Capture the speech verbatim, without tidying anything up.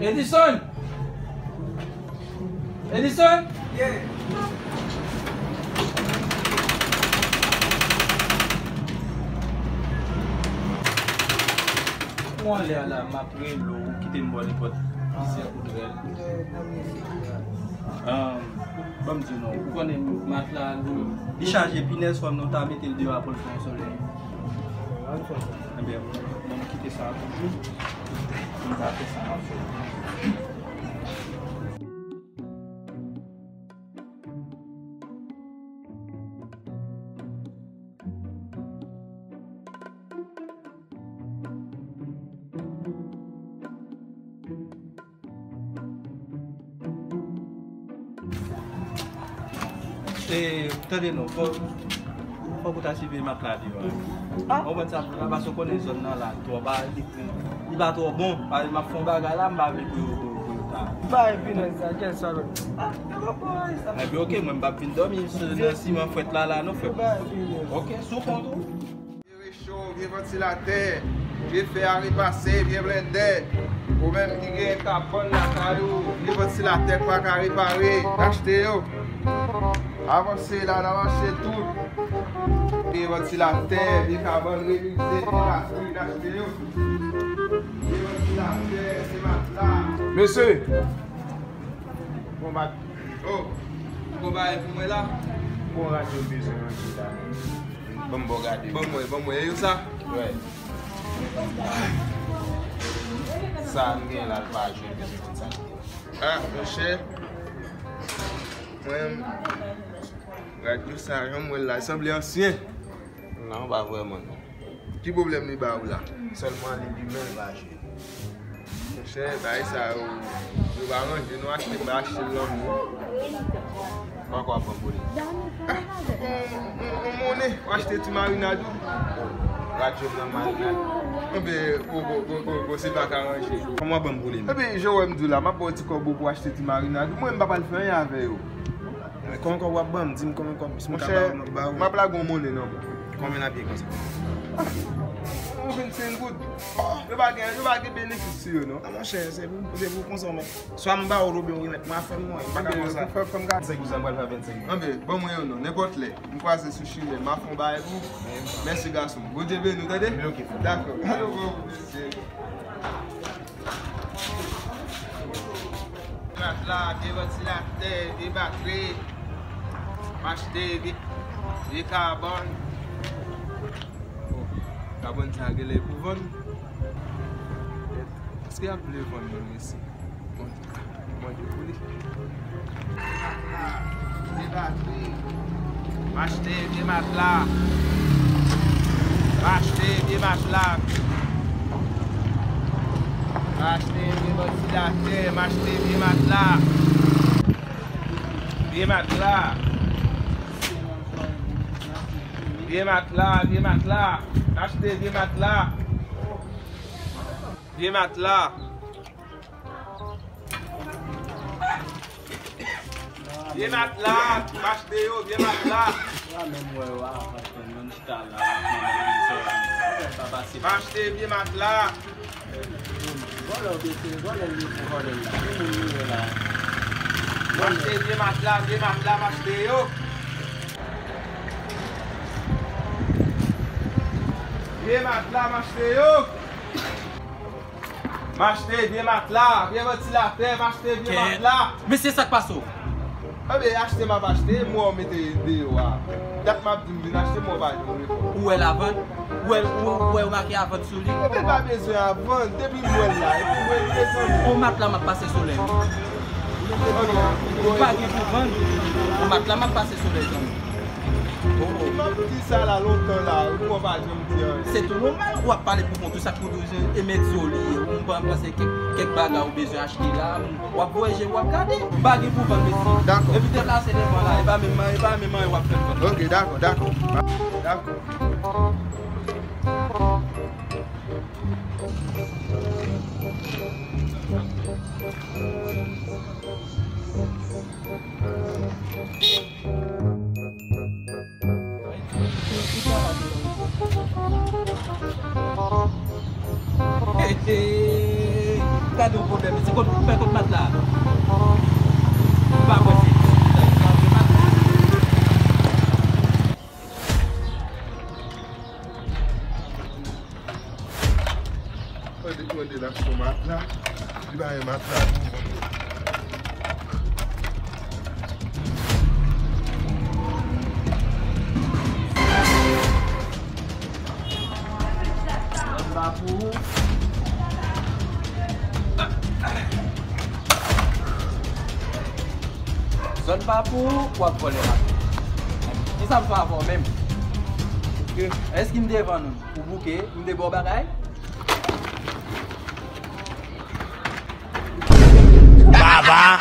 Edison! Edison! Ou anlè a la, m ap rele w, ou kite m ba w nenpòt plizyè kout rèl. Ahn, ban m di w non, ou konnen matla a, li, li chaje pinèz, fò nou ta mete l deyò a pou l fè yon solèy. Ebyen, ban m kite sa pou ou. M ta fè sa m ap fè. E, tande non, fò, fòk ou ta siveye matla deyò a. Ou konprann sa m di w la, paske ou konnen zòn nan la twò ba, li, li pa twò bon. Paske m ap fè yon bagay la, m pa vle pou yo, pou, pou yo ta. Bay pinèz sa, kèl salòp. Ah, yo pa pran sa. Ebyen, oke, mwen m p ap vin dòmi nan siman frèt la, la, non, frè. Bay pinèz. Oke, sou kont ou. Vye cho, vye vantilatè, vye fè a repase, vye blendè. Ou menm ki gen kabann lakay ou, vye vantilatè k pa ka repare, achte yo. Avanse la, n ap achte tout. Vye vantilatè, vye kabann remize, vye latrin, achte yo. Vye vantilatè, se matla. Mesye! Bon, mat. Oh, ou gon bagay pou mwen la? Gon radyo m bezwen ranje la. Ban m ba w gade. Ban mwen, ban mwen. E yo sa? Wè. Sa m gen la, l pa jwe, m bezwen konn sa l ye. Ah, monchè. Mwen, radyo sa, jan m wè l la, li sanble ansyen. Non, pa vrèman, non. Ki pwoblèm li ba ou la? Sèlman li limen, li pa jwe. Monchè, bagay sa yo, yo pa ranje, nou achte, m pa achte l lanmou. Pako ap ban m pwoblèm. Ah, on, on, on monnen, ou achte ti marinad ou. Radyo m nan marinad. Enben, o, o, o, o, o, se pa ka ranje. Kòman w ap ban m pwoblèm? Enben, jan w wè m di w la, m ap ba w ti kòb ou pou achte ti marinad ou. Mwen, m pa pral fè anyen avè yo. Konbyen kòb w ap ban m? Di m konbyen kòb, si m ka ba ou, m ap ba ou. M ap lage yon monnen nan men w. Konbyen l ap ye konsa? Yon vennsenk goud. Yo pa gen, yo pa gen benefis sou yo, non. Non, monchè, se pou, se pou konsome. Swa m ba ou l oubyen ou remèt mwen, afè m mwen, m pa ka konsa. Fè, fè m gade. Vennsenk goud sa, m pral fè vennsenk goud. Anben, ban mwen yo non, nenpòt lè. M kwaze sou chimen, m a fè yon bagay pou ou. Mèsi, gason. Bondye beni w, tande? Dakò. Alo, bon, mesye. Matla, vye vantilatè, vye batri. M achte vye, vye kabann. Bon, kabann sa genlè pou vann. Èske y ap vle vann menm isi? Bon, mande pou li. Vye batri. M achte vye matla. M achte vye matla. M achte vye vantilatè. M achte vye matla. Vye matla. Vye matla, vye matla. M achte vye matla. Vye matla. Vye matla, m achte yo, vye matla. Wa menm wè yo a, paske menm chita la, sa pa pase. M achte vye matla. Vòlè w te se, vòlè l ye pou vòlè l la. Ki moun li ye la? M achte vye matla, vye matla, m achte yo. Vye matla, m achte yo. M achte vye matla, vye vantilatè, m achte vye matla. Mesye, sa k pase w? Anben, achte m ap achte, m wè w mete deyò a. Dat m ap di m vin achte, m wè w pa janm reponn. Ou wè l a vann? Ou wè, ou, ou wè yo make a vann sou li? Anben, pa bezwen a vann, depi m wè l la, epi m wè l prezan. On matla m ap pase solèy. Ou pa gen pou vann. On matla m ap pase solèy, zanmi. Oh, oh. M ap di sa la lontan la, ou pa janm di anyen. Se tou nòmal, w ap pale pou kont ou, sa k pou di w, e mèt zo li ye. Ou pa panse kèk, kèk bagay ou bezwen achte la, w ap voye je w, w ap gade. M pa gen pou vann, mesye. Dakò. Epi deplase devan la, e pa menm, e pa menm anyen w ap fè m vann. Ok, dakò, dakò. Dakò. Hey, hey. Gade yon pwoblèm, se kot koupè kot matla. M pa kwè se. Mwen de, mwen de la sou matla. Li pa yon matla. Zòn pa pou ou. Zòn pa pou ou, w ap vòlè la. Kisa m fè avè w menm? Èske m te vann ou? Ou bouke, m te ba w bagay? Baba